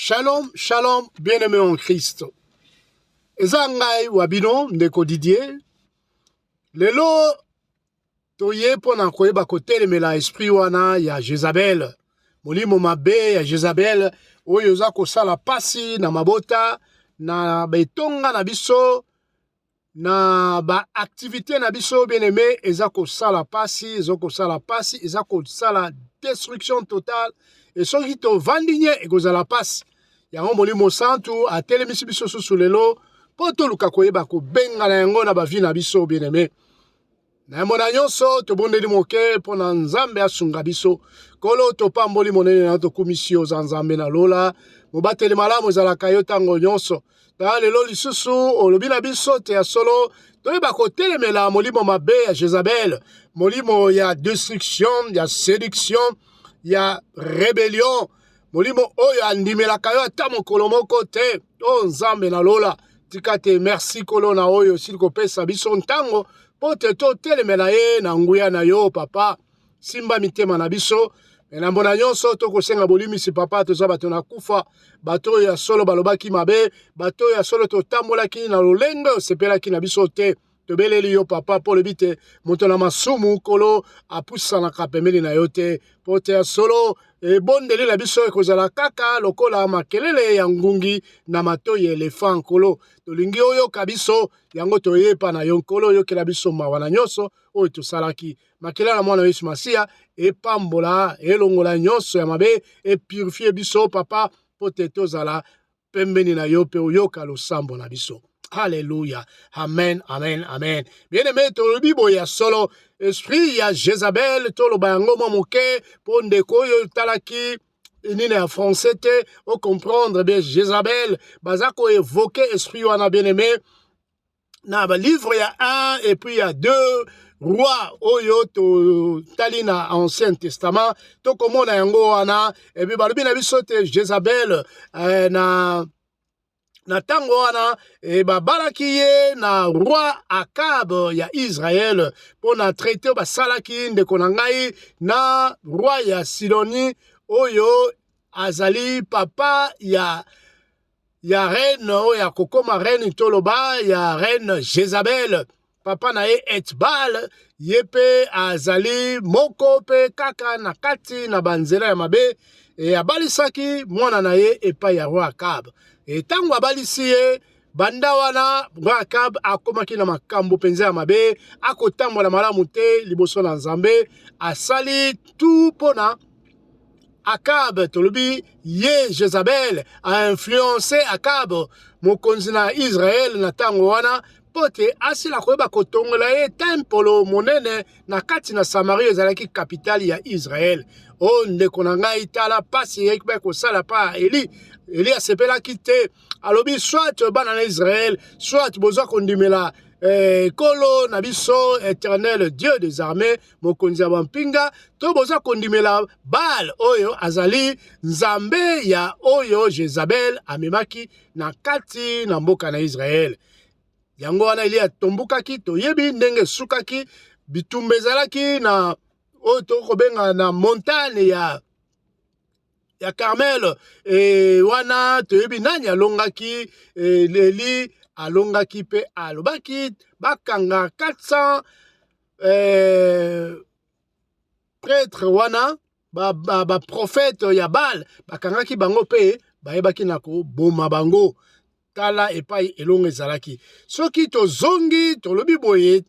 Shalom, shalom, bien-aimé en Christ. Eza ngai wa bino ndeko Didier. Lelo toye mpo na koyeba kotelemela esprit wana ya Jezabel, molimo mabe ya Jezabel oyo oza kosala pasi na mabota na betonga na biso na ba activité na biso bien aimé eza kosala pasi eza kosala pasi eza kosala destruction totale e soki tovandi nye ekozala pasi yango molimo santu atelemisi biso susu lelo mpo toluka koyeba kobengana yango na bavi na biso bien aimé Na yambo na nyonso, tobondeli moke mpo na Nzambe asunga biso. Nkolo, topamboli monene na tokumisi yo, oza Nzambe na lola, mobateli malamu ezalaka yo ntango nyonso. Tala lelo lisusu olobi na biso te ya solo toyeba kotelemela molimo mabe ya Jezabel, molimo ya destruction, ya seduction, ya rebellion, molimo oyo andimelaka yo ata mokolo moko te. O Nzambe na lola, tika te merci Nkolo na oyo osili kopesa biso ntango mpo te totelemela ye na nguya na yo papa. Simba mitema na biso me na mbona nyonso tokosenga bolimisi papa. Toza bato na kufa, bato oyo ya solo balobaki mabe, bato oyo ya solo totambolaki na lolenge osepelaki na biso te. Tobeleli yo papa mpo olobi te moto na masumu Nkolo apusanaka pembeni na yo te, mpo te ya solo ebondeli na biso ekozala kaka lokola makelele ya ngungi na matoi ya elefant. Nkolo, tolingi oyoka biso, yango toyepa na yo Nkolo, oyokela biso mawa na nyonso oyo tosalaki. Makila na mwana Yesu Masiya epambola, elongola nyonso ya mabe, epurifie biso papa, mpo te tozala pembeni na yo mpe oyoka losambo na biso. Alléluia. Amen, amen, amen. Bien aimé, tolobi boye ya solo esprit ya Jezabel, toloba yango mwa moke mpo ndeko oyo otalaki nini ya français te ocomprendre bien. Jezabel baza koevoke esprit wana, bien aimé, na balivre ya 1 et puis ya 2 roi oyo totali na Ancien Testament, tokomona yango wana. Epi balobi na biso te Jezabel na ntango wana babalaki ye na roi Akab ya Israel mpo na traité oyo basalaki, ndeko na ngai, na roi ya Sidoni oyo azali papa ya reine oyo akokoma reine, toloba ya reine Jezabel. Papa na ye Etbal, ye mpe azali moko mpe kaka na kati na banzela ya mabe, e abalisaki mwana na ye epai ya roi Akab. E ntango abalisi ye, banda wana roi Akab akomaki na makambo mpenza ya mabe, akotambola malamu te liboso na Nzambe. Asali tu mpona Akab, tolobi ye Jezabel ainfluence Akab, mokonzi na Israel na ntango wana, mpo te asila koyeba kotongola ye tempolo monene na kati na Samarie, ezalaki kapitale ya Israel. O ndeko na ngai, tala pasi eyaki kosala pa Eli. Eli asepelaki te, alobi soit bana na Israel, soit bozwa kondimela Nkolo na biso Éternel Dieu des armées, mokonzi ya bampinga, to boza kondimela Baal oyo azali nzambe ya oyo Jezabel amemaki na kati na mboka na Israel. Yango wana Eliya atombukaki. Toyebi ndenge esukaki. Bitumba ezalaki na oyo tokobenga na montagne ya Carmel. E wana toyebi nani alongaki. E, Eli alongaki mpe alobaki bakanga 400 prêtre wana, baprofete ba ya Baal, bakangaki bango mpe bayebaki na koboma bango. Tala epai elongo ezalaki. Soki tozongi, tolobi boye,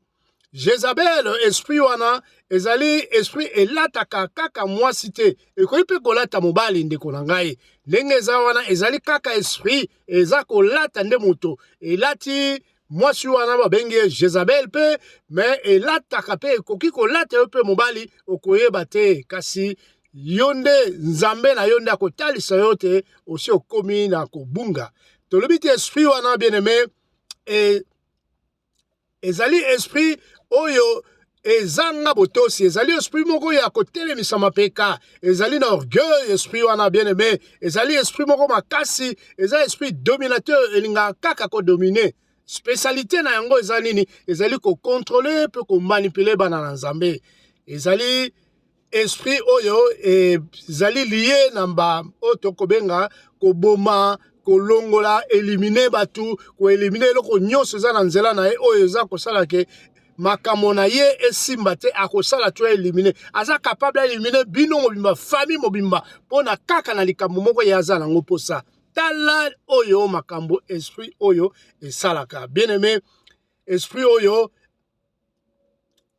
Jezabel, esprit wana ezali esprit elataka kaka mwasi te, ekoki mpe kolata mobali. Ndeko na ngai, ndenge eza wana, ezali kaka esprit eza kolata nde moto elati mwasi wana babengi ye Jezabel mpe, me elataka mpe, ekoki kolata yo mpe mobali, okoyeba te. Kasi yo nde Nzambe na yo nde akotalisa yo te osi okomi na kobunga. Tolobi te esprit wana, bien aimé, ezali esprit oyo ezanga botosi, ezali esprit moko ya kotelemisa mapeka, ezali na orgueil. Esprit wana, bien aimé, ezali esprit moko makasi, eza esprit dominateur, elingaka kaka kodomine. Spécialité na yango eza nini? Ezali kocontrôle mpe komanipule bana na Nzambe. Ezali esprit oyo ezali lié na ba oyo tokobenga koboma, kolongola, éliminer bato, koéliminer eloko nyonso eza na nzela na ye oyo eza kosala ke makambo na ye esimba te. Akosala to éliminer, aza capable aéliminer bino mobimba, famille mobimba, mpona kaka na likambo moko ye aza nango mposa. Tala oyo makambo esprit oyo esalaka. Bien aimé, esprit oyo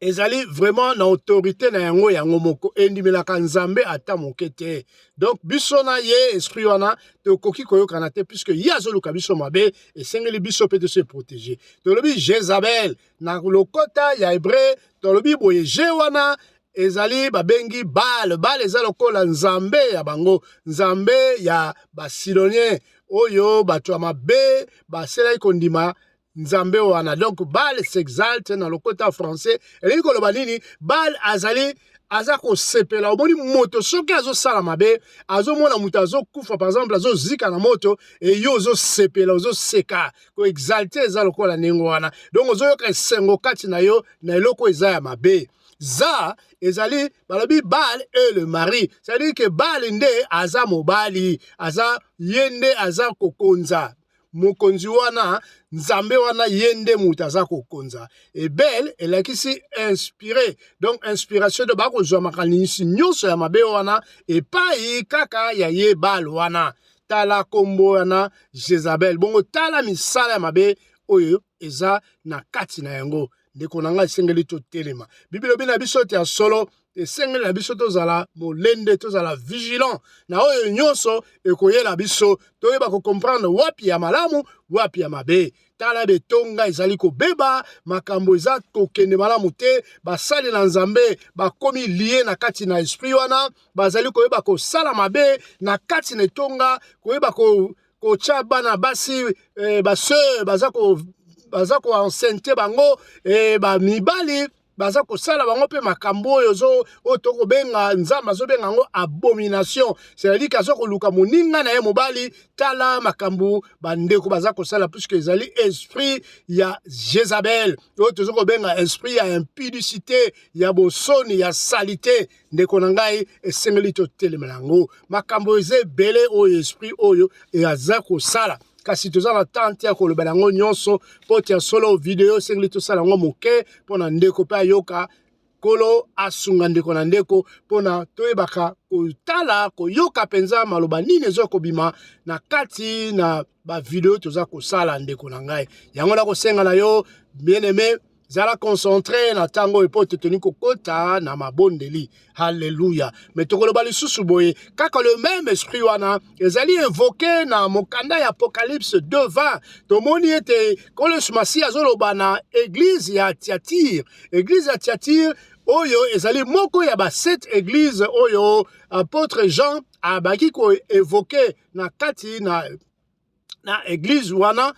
ezali vraiment na autorité na yango, yango moko endimelaka Nzambe ata moke te. Donc biso na ye, esprit wana, tokoki koyokana te, puisque ye azoluka biso mabe. Esengeli biso mpe tose protéger. Tolobi Jezabel na lokota ya hébreu, tolobi boye, je wana ezali babengi Baal. Baal eza lokola nzambe ya bango, nzambe ya Basidonien oyo bato ya mabe baselaki kondima nzambe wana. Donc Baal s'exalte na lokota français elingi koloba nini? Baal azali, aza kosepela. Omoni moto soki azosala mabe, azomona moto azokufa, par exemple azozika na moto, eyo ozosepela, ozoseka, koexalter, eza lokola ndenge wana. Donc ozoyoka esengo kati na yo na eloko eza ya mabe. Za ezali, balobi Baal est le mari, c'est-à-dire que Baal nde aza mobali, aza ye nde aza kokonza, mokonzi wana, nzambe wana, ye nde moto aza kokonza. Ebel elakisi inspiré, donc inspiration de bakozwa makanisi nyonso ya mabe wana epai kaka ya ye Baal wana. Tala nkombo wana Jezabel. Bongo tala misala ya mabe oyo eza na kati na yango. Ndeko na ngai, esengeli totelema. Biblia elobi na biso ete ya solo esengeli na biso tozala molende, tozala vigilant na oyo nyonso ekoyela biso, toyeba kocomprendre wapi ya malamu, wapi ya mabe. Tala, betonga ezali kobeba, makambo eza kokende malamu te. Basali na Nzambe bakomi lié na kati na esprit wana, bazali koyeba kosala mabe na kati na etonga, koyeba kotya bana basi, basœur baza koenceinte bango, bamibali baza kosala bango mpe makambo oyo oyo tokobenga, Nzambe azobenga yango abomination, c'est-à-dire ke aza koluka moninga na ye mobali. Tala makambo bandeko baza kosala, puisque ezali esprit ya Jezabel oyo toza kobenga esprit ya impudicité, ya bosoni, ya saleté. Ndeko na ngai, esengeli totelemela yango. Makambo eza ebele oyo esprit oyo aza kosala, kasi toza na temps te ya kolobela yango nyonso, mpo te ya solo video esengeli tosala yango moke mpo na ndeko mpe ayoka. Nkolo asunga ndeko na ndeko mpona toyebaka kotala, koyoka mpenza maloba nini eza kobima na kati na bavideo toza kosala. Ndeko na ngai, yango nakosenga na yo, bien aimé, zala concentré na ntango oyo mpo totoni kokota na mabondeli. Halleluya! Me tokoloba lisusu boye, kaka le même esprit wana ezali évoqué na mokanda ya Apocalypse 2:20. Tomoni ete Nkolo Yesu Masiya azoloba na église ya Thyatire. Église ya Thyatire oyo ezali moko ya basept église oyo apôtre Jean abaki koévoquer na kati na église wana.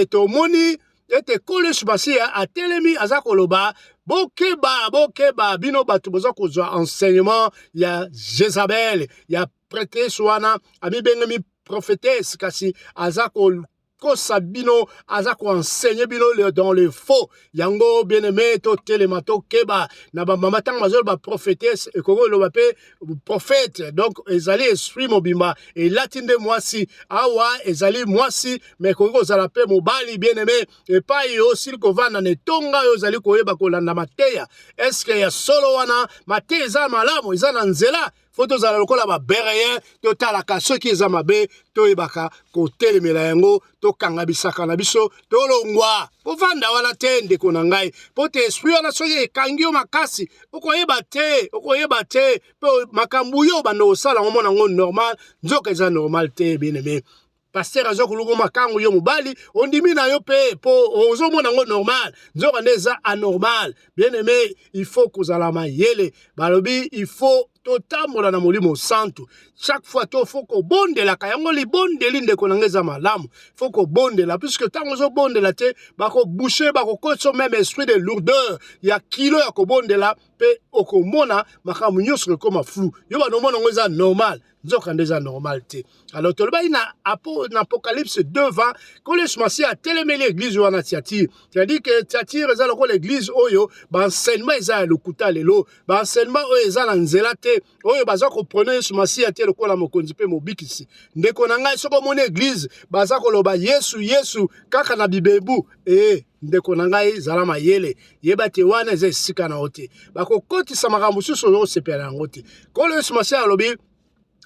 Tomoni ete Nkolo Yesu Masiya atelemi, aza koloba: "Bokeba, bokeba, bino bato boza kozwa enseignement ya Jezabel, ya prêtresse wana amibengemi prophétesse, kasi aza kokosa bino, aza koenseigner bino dans le faux." Yango, bien aimé, totelema, tokeba na bamama. Ntango bazoloba prophétesse, ekoki koloba mpe prophète. Donc ezali esprit mobimba elati nde mwasi. Awa ezali mwasi, mais ekoki kozala mpe mobali. Bien aimé, epai osili kovanda na etonga oyo ozali koyeba kolanda mateya, eske ya solo wana mateya eza malamu, eza na nzela? Faut tozala lokola Baberéen, totalaka soki eza mabe, toyebaka kotelemela yango, tokanga bisaka na biso, tolongwa kovanda wana te. Ndeko na ngai, mpo te esprit wana soki ekangi yo makasi, okoyeba te, okoyeba te mpe makambo yo banda kosala yango, mona yango normal, nzoka eza normal te. Bien aimé, pasteur aza koluka makango, yo mobali ondimi na yo mpe mpo ozomona yango normal, nzoka nde eza anormal. Bien aimé, il faut kozala mayele. Balobi il faut Totambola na Molimo Santu chaque fois. To faut kobondelaka yango. Libondeli, ndeko na ngai, eza malamu. Faut kobondela, puisque ntango ozobondela te, bakoboucher, bakokotisa même esprit de lourdeur ya kilo ya kobondela, mpe okomona makambo nyonso ekoma flou. Yo banomona yango eza normal, nzoka nde eza normal te. Alors tolobaki na Apocalypse 2:20, Nkolo Yesu Masiya atelemeli église wana Thyatire. C'est-à-dire que Thyatire eza lokola église oyo baenseignement eza ya lokuta. Lelo baenseignement oyo eza na nzela te, oyo baza koprôner Yesu Masiya te lokola mokonzi mpe mobikisi. Ndeko na ngai, soki omoni église baza koloba Yesu, Yesu kaka na bibebu, e ndeko na ngai, zala mayele, yeba te wana eza esika na yo te. Bakokotisa makambo mosusu, ozosepela yango te. Nkolo Yesu Masiya alobi: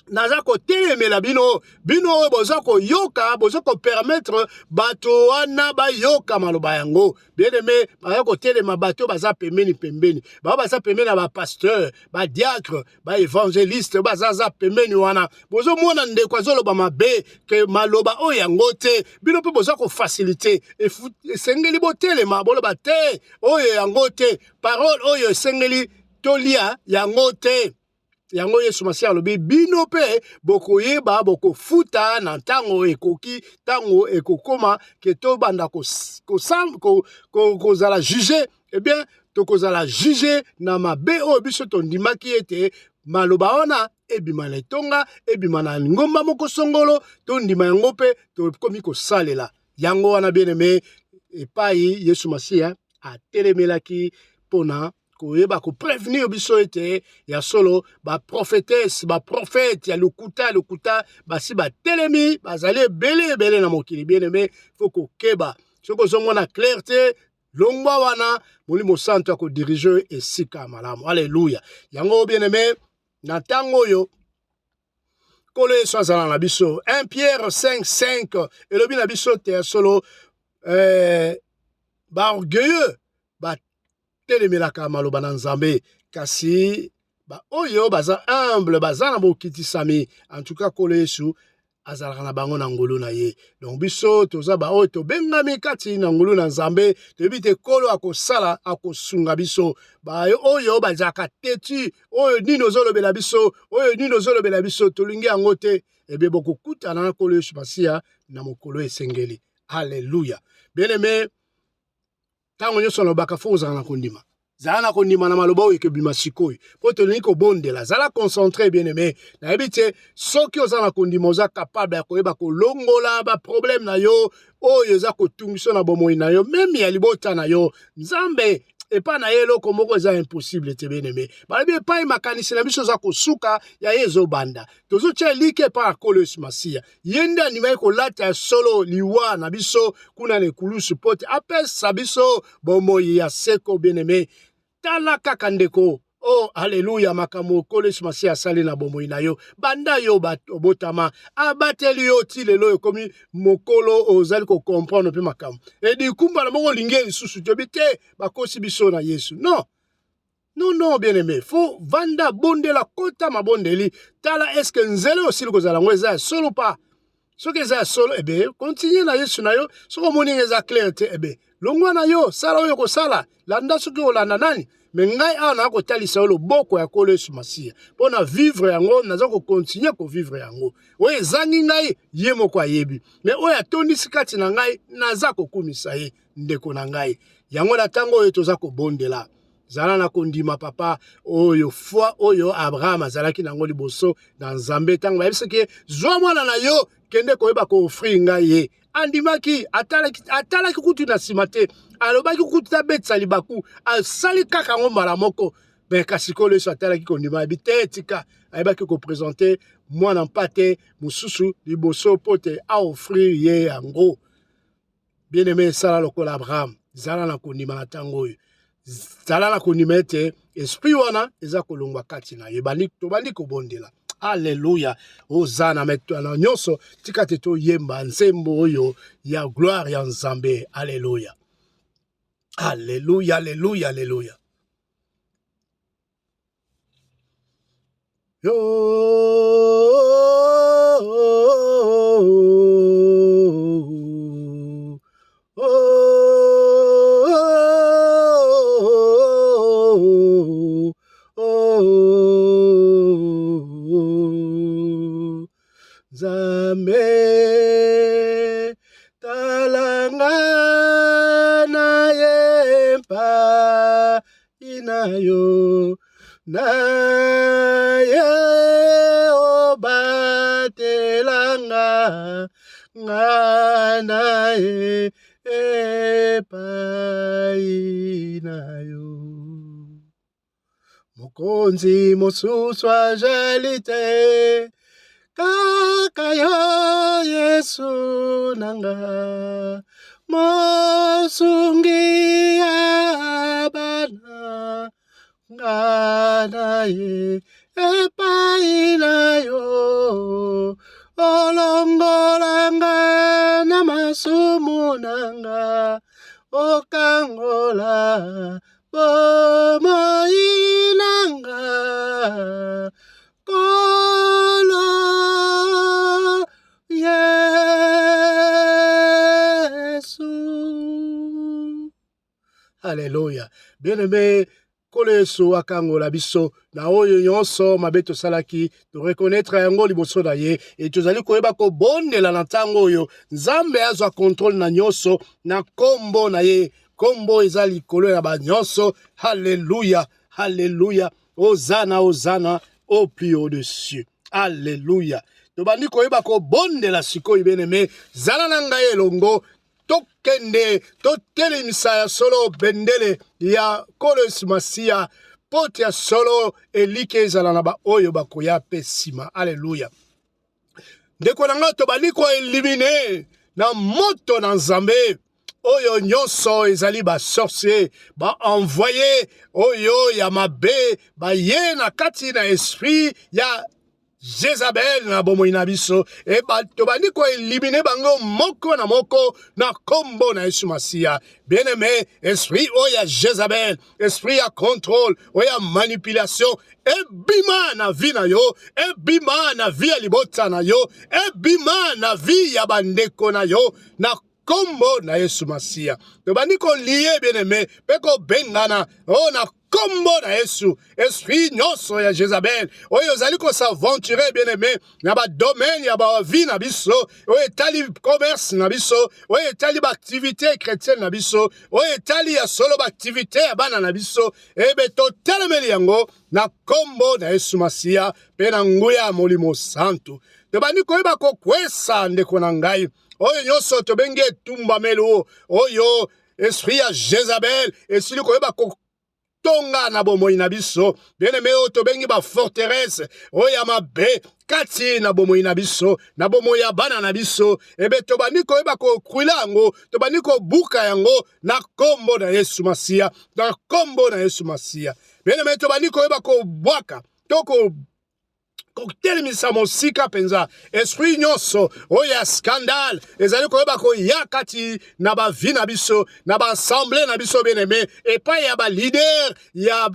naza kotelemela bino, bino oyo boza koyoka, boza kopermettre bato wana bayoka maloba yango. Bien aimé, baza kotelema bato oyo baza pembeni pembeni, bao baza pembeni na bapasteur, badiacre, baévangéliste, bazaza pembeni wana. Bozomona ndeko azoloba mabe, ke maloba oyo yango te, bino mpe boza kofaciliter. Esengeli botelema, boloba te, oyo yango te, parole oyo esengeli tolia yango te. Yango Yesu Masiya alobi: bino mpe bokoyeba, bokofuta na ntango ekoki. Ntango ekokoma ke tobanda kozala juge, eh bien tokozala juge na mabe oyo biso tondimaki ete maloba wana ebima na etonga, ebima na ngomba moko songolo, tondima yango mpe tokomi kosalela yango wana. Bien aimé, epai Yesu Masiya atelemelaki mpona koyeba koprévenir biso ete ya solo baprophétesse, baprophète ya lokuta ya lokuta basi batelemi, bazali ebele ebele na mokili. Bien aimé, faut kokeba. Soki ozomona clair te, longwa wana. Molimo Santo akodiriger esika malamu. Alleluya. Yango, bien aimé, na ntango oyo, Nkolo Yesu azala na biso. 1 Pierre 5 5 elobi na biso te ya solo baorgueilleux batelemelaka maloba na Nzambe, kasi baoyo baza humble, baza na bokitisami, en tout cas Nkolo Yesu azalaka na bango na ngolu na ye. Donc biso toza baoyo tobengami kati na ngolu na Nzambe. Toyebi te Nkolo akosala, akosunga biso. Oyo bazalaka têtu, oyo nini ozolobela biso, oyo nini ozolobela biso, tolingi yango te, ebe bokokutana na Nkolo Yesu Masiya na mokolo esengeli. Alleluya. Bien aimé, ntango nyonso alobaka, faut kozala na kondima. Zala na kondima na maloba oyo ekobima sikoyo, mpo tolingi kobondela. Zala concentré, bien aimé. Nayebi te soki oza na kondima, oza capable ya koyeba kolongola baproblème na yo oyo eza kotungisa na bomoi na yo, même ya libota na yo. Nzambe, epai na ye eloko moko eza impossible te. Bien aimé, balobi epai makanisi na biso eza kosuka, ya ye ezobanda. Tozotia elike epai ya Nkolo Yesu Masiya. Ye nde andimaki kolata ya solo liwa na biso kuna na ekulusu, mpo te apesa biso bomoi ya seko. Bien aimé, tala kaka ndeko. Oh, aleluya! Makambo Nkolo Yesu Masiya asali na bomoi na yo banda yo obotama, abateli yo ti lelo ekomi mokolo, ozali kocomprendre mpe makambo edikumba na moko olingi ye lisusu. Toyebi te, bakosi biso na Yesu. Non, non, non, bien aimé, faut vanda, bondela, kota mabondeli, tala eske nzela osili kozala yango eza ya solo pa. Soki eza ya solo, ebe continue na Yesu na yo. Soki omoni eza clair te, ebe longwa na yo, sala oyo kosala, landa soki olanda nani. Mais ngai awa naa kotalisa yo loboko ya Nkolo Yesu Masiya mpo na vivre yango, naza kocontinuer kovivre yango. Oyo ezangi ngai, ye moko ayebi, mais oyo atondisi kati na ngai, naza kokumisa ye. Ndeko na ngai, yango na ntango oyo toza kobondela, zala na kondima, papa. Oyo foi oyo Abraham azalaki nango liboso na Nzambe, ntango bayebisaki ye: zwa mwana na yo, kende koyeba kooffrir ngai ye, andimaki. Atalaki, atalaki kutu na nsima te, alobaki kutu tabetisa libaku, asali kaka yango mbala moko. Mais kasi Nkolo Yesu atalaki kondima, ayebi te, tika ayebaki koprésenter mwana mpate mosusu liboso mpo te aoffrir ye yango. Bien aimé, esala lokola Abraham. Zala na kondima na ntango oyo, zala na kondima ete esprit wana eza kolongwa kati na yo. Tobandi kobondela. Alleluya, oza na metwana nyonso. Tika te toyemba nzembo oyo ya gloire ya Nzambe. Alleluya, alleluya, alleluya, alleluya. Yo, oh, oh, oh. Nzambe, tala nga na ye epai na yo, na ye obatela nga, nga na ye epai na yo. Mokonzi mosusu azali te, kaka yo Yesu na nga, mosungi ya bana nga na ye epai na yo, olongola nga na masumu na nga, okangola bomoi na nga Nkolo Yesu. Alléluia. Bien-aimé, Nkolo Yesu akangola biso na oyo nyonso mabe tosalaki, torekonetre yango liboso na ye, e tozali koyeba kobondela na ntango oyo Nzambe azwa kontrole na nyonso na nkombo na ye. Nkombo eza likolo ya ba nyonso. Alléluia, alleluya, ozana, ozana au plus haut de cieux. Alleluya. Tobandi koyeba kobondela sikoyo, bien-aimé, zala na ngai elongo, tokende totelemisa ya solo bendele ya Nkolo Yesu Masiya, mpo te ya solo elike ezala na baoyo bakoya mpe nsima. Alleluya. Ndeko na ngai, tobandi koelimine na moto na Nzambe oyo nyonso ezali basorcier, baenvoye oyo ya mabe baye na kati na esprit ya Jezabel na bomoi na biso, e tobandi koelimine bango moko na moko na kombo na Yesu Masiya. Bien-aimé, esprit oyo ya Jezabel, esprit ya contrôle, oyo ya manipulation, ebima na vie na yo, ebima na vie ya libota na yo, ebima na vie ya bandeko na yo na kombo na Yesu Masiya. Tobandi kolie, bien-aimé, mpe kobengana oyo na kombo na Yesu, esprit nyonso ya Jezabel oyo ozali kosaventure, bien-aimé, na badomaine ya bavie na biso, oyo etali commerce na biso, oyo etali baactivité chrétienne na biso, oyo etali ya solo baactivité ya bana na biso, ebe totelemeli yango na kombo na Yesu Masiya mpe na nguya ya Molimo Santu. Tobandi koyeba kokwesa, ndeko na ngai, oyo nyonso tobengi etumbamelo oyo esprit ya Jezabel esili koyeba kotonga na bomoi na biso, bien-aimé, oyo tobengi baforteresse oyo ya mabe kati na bomoi na biso, na bomoi ya bana na biso, ebe tobandi koyeba kokwila yango, tobandi kobuka yango na kombo na Yesu Masiya, na kombo na Yesu Masiya. Bien-aimé, tobandi koyeba kobwaka to kotelemisa mosika mpenza esprit nyonso oyo ya scandale ezali koyeba koya kati na bavi na biso, na baassemble na biso, bien-aimé, epai ya baleader ya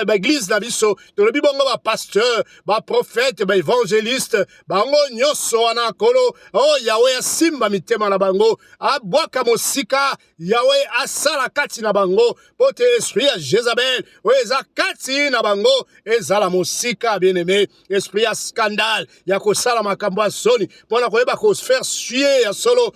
baeglise na biso. Tolobi bongo bapasteur, baprofete, baevangeliste, bango nyonso wana, Nkolo oyo Yawe asimba mitema na bango, abwaka mosika, Yawe asala kati na bango mpo te esprit ya Jezabel oyo eza kati na bango ezala mosika. Bien-aimé, esprit ya scandale, ya kosala makambo ya soni mpo na koyeba kofaire suer ya solo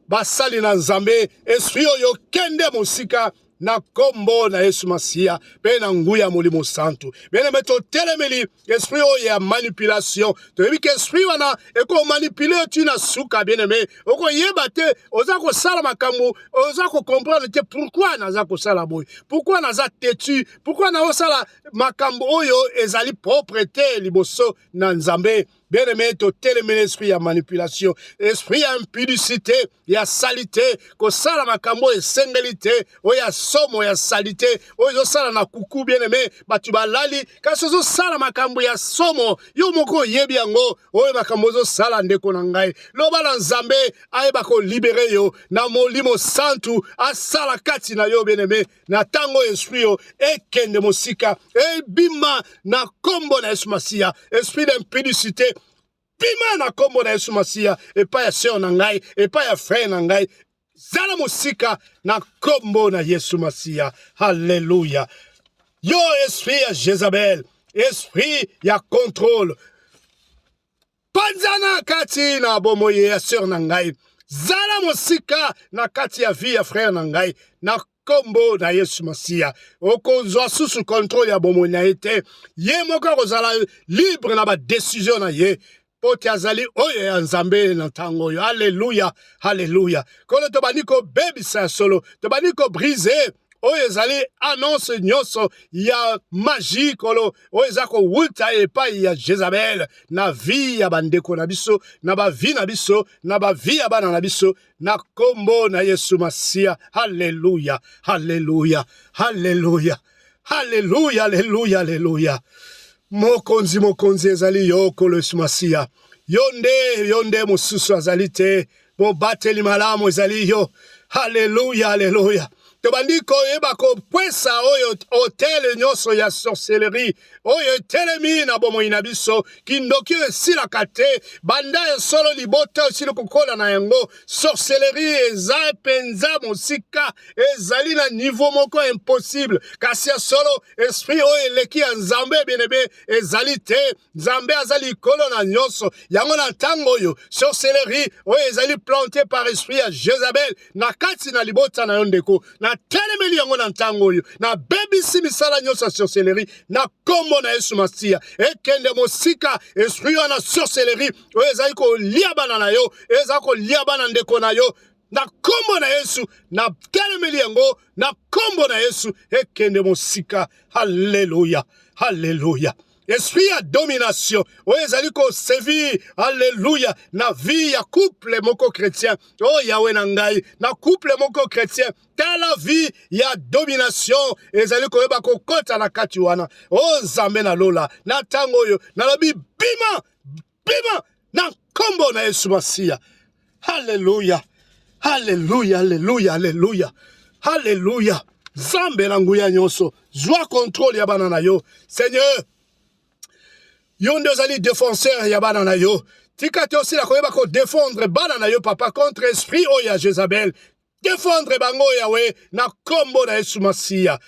basali na Nzambe, esprit oyo kende mosika na kombo na Yesu Masiya mpe na nguya ya Molimo Santu. Bien-aimé, totelemeli esprit oyo ya manipulation. Toyebi ke esprit wana ekomanipule ti na suka. Bien-aimé, okoyeba te oza kosala makambo, oza kocomprendre te pourquoi naza kosala boye, pourquoi naza têtu, pourquoi naosala makambo oyo ezali propre te liboso na Nzambe. Bien-aimé, totelemeli esprit ya manipulation, esprit ya impudicité, ya saleté, kosala makambo oyo esengeli te, oyo ya somo ya saleté, oyo ezosala na kuku. Bien-aimé, bato balali kasi ozosala makambo ya somo, yo moko oyebi yango oyo makambo ozosala. Ndeko na ngai, loba na Nzambe ayeba kolibere yo na Molimo Santu, asala kati na yo. Bien-aimé, na ntango oyo esprit oyo ekende mosika, ebima na nkombo na Yesu Masiya. Esprit d'impudicité, bima na nkombo na Yesu Masiya epai ya sœur na ngai, epai ya frère na ngai, zala mosika na nkombo na Yesu Masiya. Halleluya. Yo esprit ya Jezabel, esprit ya contrôle. Panzana kati na bomoi ya sœur na ngai. Zala mosika na kati ya vie ya frère na ngai. Na kombo na Yesu Masiya. Okozwa susu contrôle ya bomoi na ye te. Ye moko akozala libre na ba decision na ye. Mpo te azali oyo ya Nzambe na ntango oyo. Aleluya, aleluya. Kolo tobandi kobebisa ya solo, tobandi kobrise oyo ezali annonce nyonso ya magie kolo oyo eza kowuta epai ya Jezabel na vie ya bandeko na biso, na ba vie na biso, na ba vie ya bana na biso, na kombo na Yesu Masiya. Aleluya, aleluya, aleluya, aleluya, aleluya, aleluya. Mokonzi, mokonzi ezali yo, Nkolo Yesu Masiya. Yo nde, yo nde, mosusu azali te. Mobateli malamu ezali yo. Aleluya, aleluya. Tobandi koyeba kopwesa oyo hotel nyonso ya sorcellerie oyo etelemi na bomoi na biso. Kindoki oyo esilaka te, banda ya solo libota esili kokola na yango. Sorcellerie eza mpenza mosika, ezali na niveau moko impossible. Kasi ya solo esprit oyo eleki ya Nzambe, bien-aimé, ezali te. Nzambe aza likolo na nyonso. Yango na ntango oyo sorcellerie oyo ezali plante par esprit ya Jezabel na kati na libota na yo ndeko, natelemeli yango na ntango oyo, nabebisi misala nyonso ya sorcellerie na kombo na Yesu Masiya. Ekende mosika esprit wana sorcellerie oyo ezali kolia bana na yo, ezali kolia bana ndeko na yo, na kombo na Yesu natelemeli yango, na kombo na Yesu ekende mosika. Haleluya, haleluya. Esprit ya domination oyo ezali kosevir, alleluya, na vie ya couple moko chrétien. O oh, Yawe na ngai, na couple moko chrétien, tala vie ya domination ezali koyeba kokota na kati wana. O oh, Nzambe na lola, na ntango oyo nalobi bima, bima na nkombo na Yesu Masiya. Alleluya, alleluya, alleluya, alleluya, alleluya. Nzambe na nguya nyonso, zwa contrôle ya bana na yo. Seigneur, yo nde ozali défenseur ya bana na yo. Tika te osila koyeba kodefendre bana na yo, papa, contre esprit oyo ya Jezabel. Defendre bango, Yawe, na kombo na Yesu Masiya.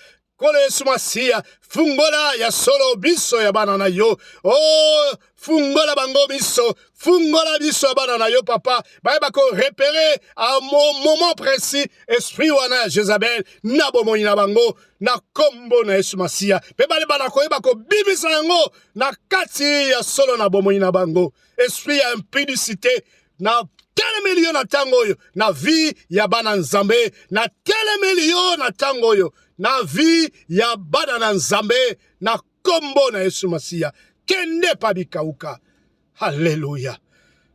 Nkolo Yesu Masiya, fungola ya solo biso ya bana na yo. Oh, fungola bango miso, fungola biso ya bana na yo, papa, bayeba ko repérer à mon moment précis esprit wana ya Jezabel na bomoi na bango, na kombo na Yesu Masiya, mpe baleba na koyeba kobimisa yango na kati ya solo na bomoi na bango. Esprit ya impudicité, na telemeli yo na ntango oyo na vie ya bana Nzambe, na telemeli yo na ntango oyo na vie ya bana na Nzambe, na kombo na Yesu Masiya. Kende pa bikauka. Haleluya,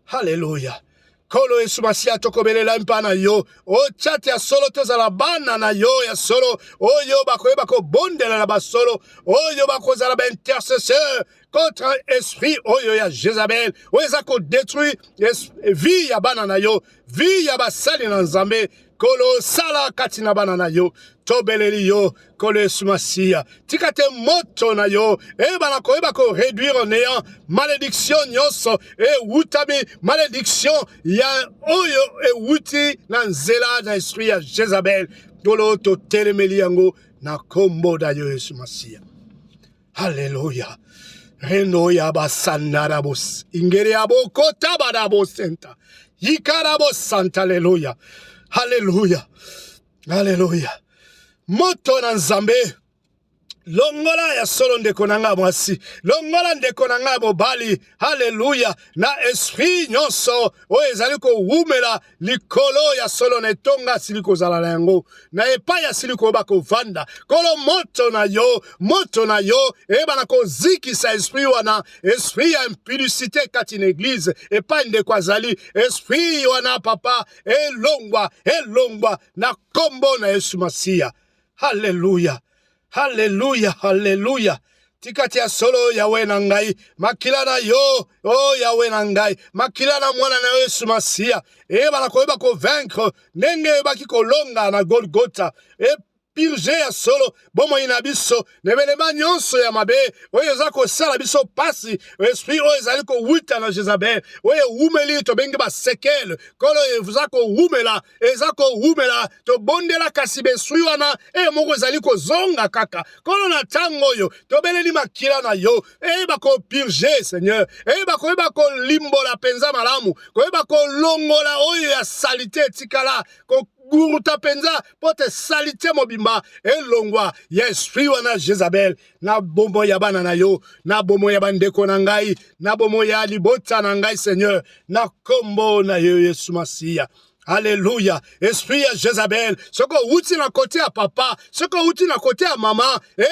haleluya. Nkolo Yesu Masiya, tokobelela mpa na yo, otya te ya solo tozala bana na yo ya solo, oyo bakoyeba kobondela na basolo, oyo bakozala baintercesseur contre esprit oyo ya Jezabel oyo eza kodétruire vie ya bana na yo, vie ya basali na Nzambe. Kolo, sala kati na bana na yo. Tobeleli yo, Nkolo Yesu Masiya, tika te moto na yo eyebana koyeba koréduire néant malédiction nyonso ewutami, malédiction ya oyo ewuti na nzela na esprit ya Jezabel. Nkolo, totelemeli yango na kombo na yo Yesu Masiya. Haleluya. Reno ya basandarabos ingere ya bokota barabosenta yikarabosanta. Haleluya, haleluya, haleluya. Moto na Nzambe, longola ya solo ndeko na ngai mwasi, longola ndeko na ngai mobali, haleluya, na esprit nyonso oyo ezali kowumela likolo ya solo na etonga asili kozala na yango, na epai asili koyeba kovanda. Kolo, moto na yo, moto na yo eyebana kozikisa esprit wana, esprit ya impudicité kati na eglize epai ndeko azali. Esprit wana, papa, elongwa, elongwa na kombo na Yesu Masiya. Haleluya, haleluya, haleluya. Tika ti ya solo, Yawe na ngai, makila na yo, o oh, Yawe na ngai, makila na mwana na yo Yesu Masiya eyebana koyeba kovaincre ndenge eyebaki kolonga na Golgota. E Kopurger ya solo bomoi na biso na ebelema nyonso ya mabe oyo eza kosala biso pasi, esprit oyo ezali kowuta na Jezabel oyo ewumeli, tobengi basekele. Nkolo, eza kowumela, eza kowumela. Tobondela, kasi baesprit wana eye moko ezali kozonga kaka. Nkolo, na ntango oyo tobeleli makila na yo eyeba kopurger, Seigneur, eyeba koyeba kolimbola mpenza malamu, koyeba kolongola oyo ya saleté etikala, koguruta mpenza mpo te saleté mobimba elongwa ya esprit wana Jezabel na bomoi ya bana na yo, na bomoi ya bandeko na ngai, na bomoi ya libota na ngai, Seigneur, na nkombo na yo Yesu Masiya. Alleluya. Esprit ya Jezabel, soki owuti na côté ya papa, soki owuti na côté ya mama, e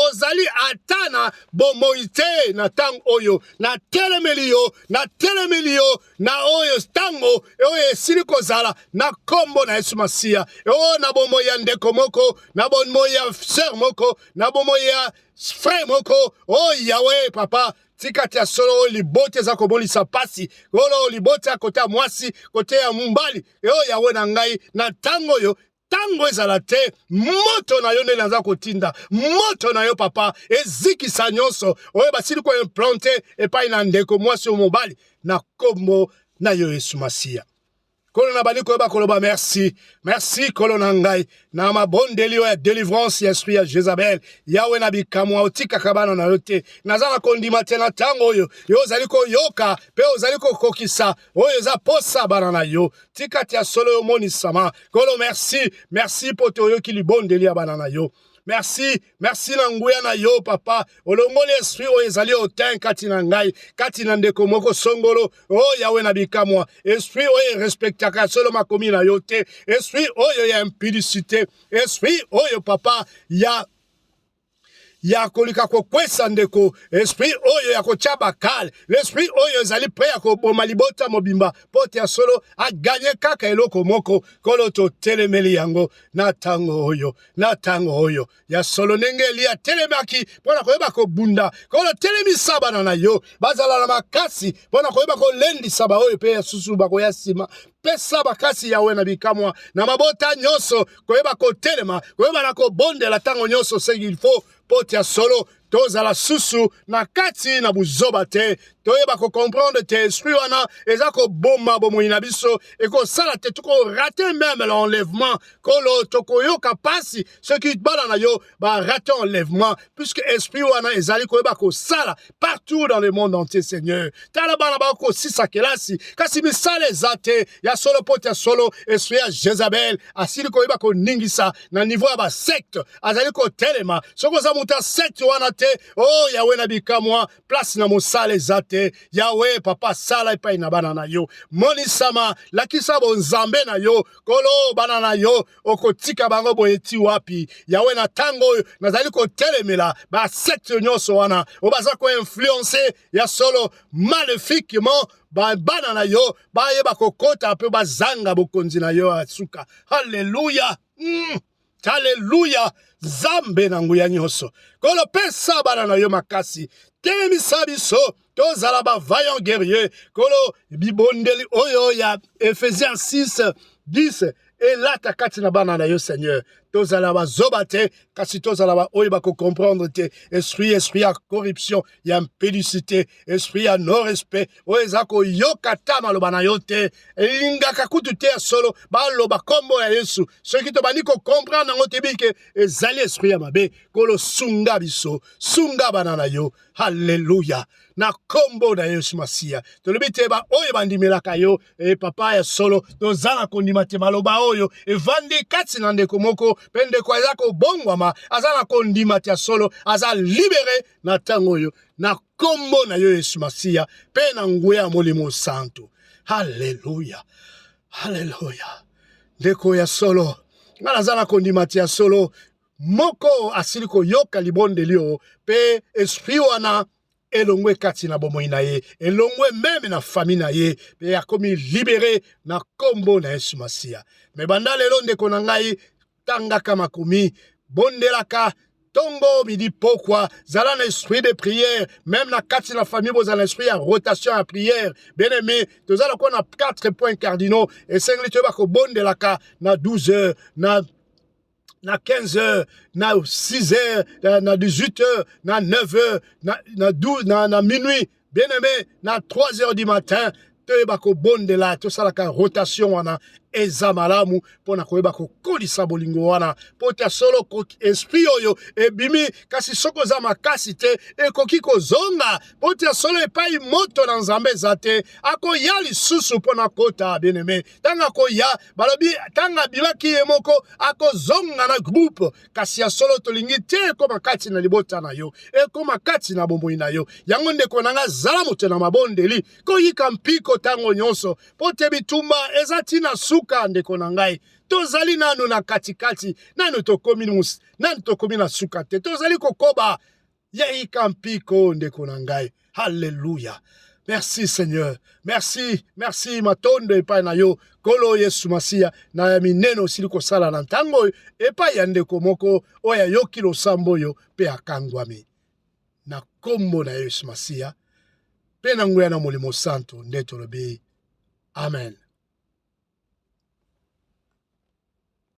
ozali ata na bomoi te. Na ntango oyo natelemeli yo, natelemeli yo na oyo ntango oyo esili kozala, na nkombo na Yesu Masiya. Oyo na bomoi ya ndeko moko, na bomoi ya sœur moko, na bomoi ya frère moko oyo, Yawe papa, tika ti ya solo oyo libota eza komonisa pasi oyo libota ya côté ya mwasi, côté ya mobali oyo, Yawe na ngai, na ntango oyo, ntango ezala te, moto na yo nde naza kotinda, moto na yo papa, ezikisa nyonso oyo basili koimplanter epai na ndeko mwasi oyo mobali, na nkombo na yo Yesu Masiya. Nkolo, na bandi koyeba koloba merci, merci, Nkolo na ngai, na mabondeli oyo ya délivrance ya esprit ya Jezabel. Yawe na bikamwa, otikaka bana na yo te. Naza na kondima te na ntango oyo yo ozali koyoka mpe ozali kokokisa oyo eza posa bana na yo. Tika ti ya solo yo omonisama. Nkolo, merci, merci mpo te oyoki libondeli ya bana na yo. Merci, merci na nguya na yo papa. Olongoli esprit oyo ezali hautain kati na ngai, kati na ndeko moko songolo oyo. Yawe na bikamwa, esprit oyo erespectaka solo makomi na yo te, esprit oyo ya impudicité, esprit oyo papa ya kolika kokwesa ndeko, esprit oyo ya kotya bakale, l'esprit oyo ezali prêt ya koboma libota mobimba mpo te ya solo agagner kaka eloko moko. Nkolo, totelemeli yango na ntango oyo, na ntango oyo ya solo, ndenge Eliya atelemaki mpo na koyeba kobunda. Nkolo, telemisa bana na yo, bazala na makasi mpo na koyeba kolendisa baoyo mpe ya susu bakoya nsima. Pesa makasi, Yawe na bikamwa, na mabota nyonso koyeba kotelema, koyeba na kobondela ntango nyonso ce qu'il faut, mpo ya solo tozala susu na kati na buzoba te. Toyeba kocomprendre te esprit wana eza koboma bomoi na biso, ekosala te tokorater même l'enlèvement. Kolo, tokoyoka mpasi soki bana na yo barater enlèvement, puisque esprit wana ezali koyeba kosala partout dans le monde entier. Seigneur, tala bana bakosisa kelasi, kasi misala eza te ya solo, mpo te ya solo esprit ya Jezabel asili koyeba koningisa na niveau ya basecte. Azali kotelema. Soki oza moto ya secte wana te, o oh, Yawe na bikamwa, place na mosala eza te. Yawe papa, sala epai na bana na yo, monisama, lakisa bonzambe na yo. Kolo, bana na yo okotika bango boye ti wapi? Yawe, na ntango oyo nazali kotelemela basecte nyonso wana oyo baza koinfluencer ya solo maléfiquement bana na yo, bayeba kokota mpe bazanga bokonzi na yo ya suka. Halleluya. Alleluya. Nzambe na nguya nyonso, Kolo, pesa bana na yo makasi, telemisa biso tozala bavaillant guerrier. Kolo, bibondeli oyo ya Ephésiens 6 10 elata kati na bana na yo, Seigneur. Tozala bazoba te, kasi tozala baoyo bakocomprendre te esprit ya corruption, ya impudicité, esprit ya non respect oyo eza koyoka ta maloba na yo te, elingaka kutu te ya solo baloba nkombo ya Yesu. Soki tobandi kocomprendre yango, toyebi ke ezali esprit ya mabe. Kolo, sunga biso, sunga bana na yo. Halleluya. Na nkombo na Yesu Masiya, tolobi te baoyo bandimelaka yo, e papa, ya solo toza na kondima te maloba oyo evandi kati na ndeko moko, mpe ndeko aza kobongwama, aza na kondima te ya solo, aza libéré na ntango oyo, na nkombo na yo Yesu Masiya mpe na nguya ya Molimo Santu. Halleluya, halleluya. Ndeko ya solo, ngai naza na kondima te ya solo moko asili koyoka libondeli oyo, mpe esprit wana elongwe kati na bomoi na ye, elongwe même na famille na ye, mpe akomi libéré na nkombo na Yesu Masiya. Mais banda lelo, ndeko na ngai, tangaka makomi, bondelaka ntongo, midi, pokwa. Zala na esprit de prière. Même na kati na famille, bozala na esprit ya rotation ya prière. Bien aimé, toza lokola na 4 points cardinaux esengeli toyeba kobondelaka na 12 heures, na Na 15 heures, na 6 heures, na 18 heures, na 9 heures, na 12, na minuit, bien aimé, na 3 heures du matin, toyeba kobondela, tosalaka rotation wana. Eza malamu mpo na koyeba kokolisa bolingo wana, mpo te solo esprit oyo ebimi, kasi soki oza makasi te, ekoki kozonga, mpo te solo epai moto na Nzambe eza te, akoya lisusu mpo na kota. Bien aimé, ntango akoya, balobi ntango abimaki ye moko, akozonga na groupe. Kasi ya solo, tolingi te ekóma kati na libota na yo, ekóma kati na bomoi na yo. Yango, ndeko na nga, zala moto na mabondeli, koyika mpiko ntango nyonso, mpo te bitumba eza ntina suka. Ndeko na ngai, tozali nanu na katikati, nanu tokomi na suka te, tozali kokoba. Yeyika mpiko, ndeko na ngai. Halleluya! Merci Seigneur, merci, merci. Matondo epai na yo, Nkolo Yesu Masiya, na ya minene osili kosala na ntango oyo epai ya ndeko moko oyo ayoki losambo oyo mpe akangwami. Na nkombo na Yesu Masiya mpe na nguya na Molimo Santo nde tolobi amen.